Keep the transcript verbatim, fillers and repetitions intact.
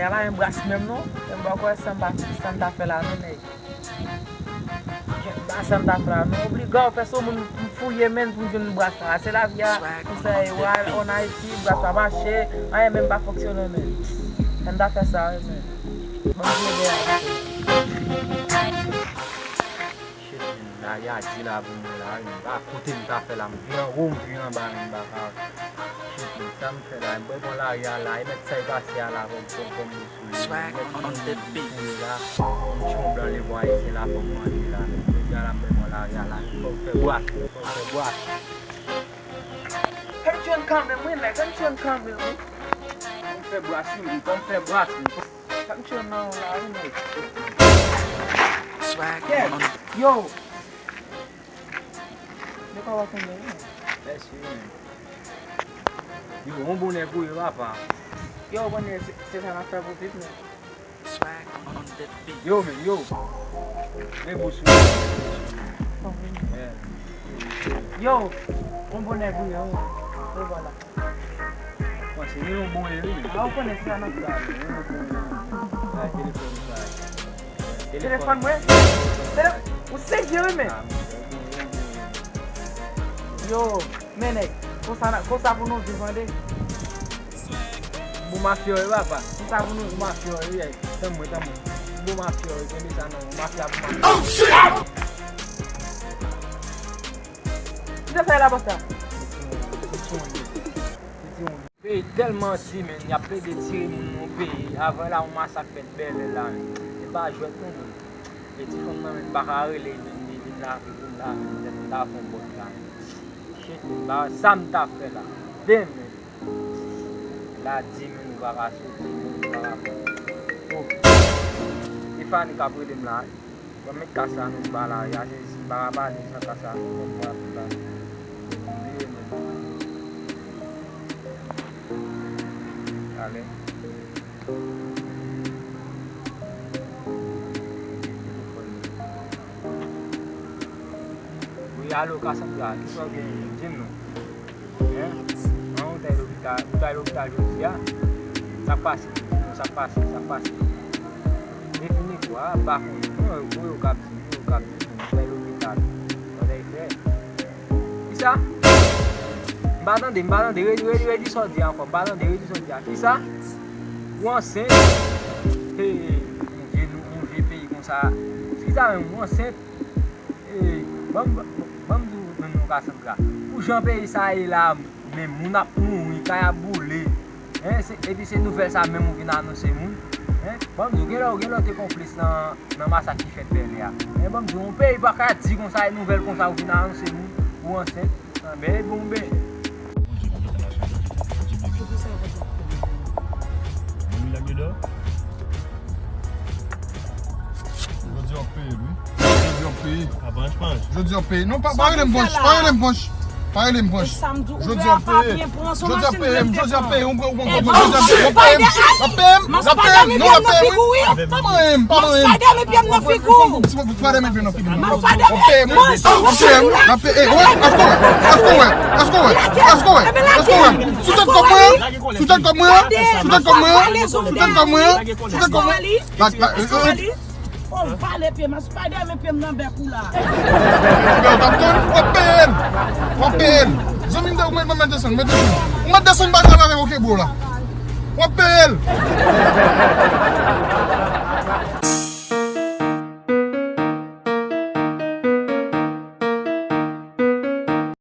La yon bras menm non. Men m pa kwè sa m pa, sa m ta fè la non, nèg. Ba sa m ta fè la non. Obliga w fè sou moun m fouye menm pou m jwenn bras la. Se lavi a, pou fè yo al an Ayiti, bras pa mache, anyen menm pa fonksyone menm. Sa m ta fè sa wi menm. Bon, je vais. Shit, men, lari a di la pou mwen la, wi, men, pa kote m ta fè la, m vin anwo, m vin anba, men, m pa ka. Shit, men, sa m fè la, m bwè bon lari a la, e mèt sa e pase a la, pou, pou, pou m sou li, men, m mèt vin anwo, m vin kouri la, m tchon blan levo ayisyen la, fò m manje la, men, jodi a la, m bwè bon lari a la, fò m fè bwak, fò m fè bwak. Fè m tchon kanmenm, wi, men, fè m tchon kanmenm, wi. Fò m fè bwak, wi, fò m fè bwak, wi. Sa m tchon nan la, wi, men. Swag. Yo! Yo, pa w ap tonbe, wi. Mèsi, wi, men. Yo, yon bon nèg ou ye, papa. Yo, konnen se, se sa n ap fè pou viv, men. Yo, men, yo. Rebous, wi. Yeah. Yo, yon bon nèg ou ye, wi. Yo, vwala. Panse li yon bon ye wi. A, ou konnen se sa nan. Ay, telefòn sa. Telefòn mwen? Tele-, ou serye wi men. Yo, men nèg, konsa, konsa pou nou viv tande. Bon mafya wi papa. Konsa pou nou viv. Mafya wi, tanm mwen, tanm mwen. Bon mafya wi, kenbe sa non, mafya pou mafya. Ki sa fè la konsa? Peyi tèlman di, men, y ap plede tire moun nan yon peyi. Avan la, yon masak fèt Bèlè la, men. Se pa jwèt non, men. E ti fanm nan, men, pa ka rele, men, li vin lave pou m la, men, tèt m ta fon bòt la, men. Shit, men, ba, sa m ta fè la. Demen. La di, men, nou pa ka soti, men, nou pa ka fè. Oh. Tiffany k ap rele m la. Bon, men kasa nou ba la, ya se si m pa ka pale san kasa nou konn pran tout la. Bliye men. Ale. Wi, alo, Cassandra, kisa w gen? Di m non. Hein? An, ou t al lopital, ou t al lopital jodi a? Sa k pase? Sa k pase? Sa k pase? Defini kwa, pa konnen. Non, yo, yo k ap di, yo k ap di, ou t al lopital. Bagay fè. Kisa? M pa tande, m pa tande. Redi, redi, redi sa w di a ankò. M pa tande, redi sa w di a. Kisa? Ou ansent? Hey, mon Dieu, nou, nou vye peyi konsa. Kisa menm, ou ansent? Ey, ban m, ban m di w menm non Cassandra. Pou jan peyi sa ye la, men moun ap mouri, kay ap boule. Hein, se, epi se nouvèl sa menm ou vin anonse moun. Hein, ban m di w, gen lè, gen lè w te konplis nan, nan masak ki fèt Bèlè a. Hein, ban m di w, yon peyi pa ka di konsa, e nouvèl konsa ou vin anonse moun, ou ansent. Anben, e bon, ben. Jodi w ap peye l, wi. Jodi w ap peye. Jodi w ap peye. Non, pa, pa rele m Panch, pa rele m Panch. Pa rele m Panch. Jodi w ap peye. Jodi w ap peye, jodi w ap peye. Ou pran, ou pran, ou pran, jodi w ap peye. W ap peye m, w ap peye m, non, w ap peye m, wi. Pa manyen m, pa manyen m. Spider-Man pye m nan figi w. Spider-Man pye m nan figi w. Spider-Man pye m. W ap peye m, w ap peye m. Ey, wè, èske w wè? Èske w wè? Èske w wè? Èske w wè? Èske w wè? Sou tèt kòb mwen an? Sou tèt kòb mwen an? Sou tèt kòb mwen an? Sou tèt kòb mwen an? Sou tèt kòb mwen an? Sou tèt kòb mwen an? Bat, bat, eh, eh. Oh, vale pye m, Spider-Man pye m nan bèk ou la. Yo, t ap tann, w ap peye l. W ap peye l. Zanmi m, mwen, mwen, mwen desann, mwen desann. Ou mèt desann bagay la avèk, oke, bro, la. W ap peye l.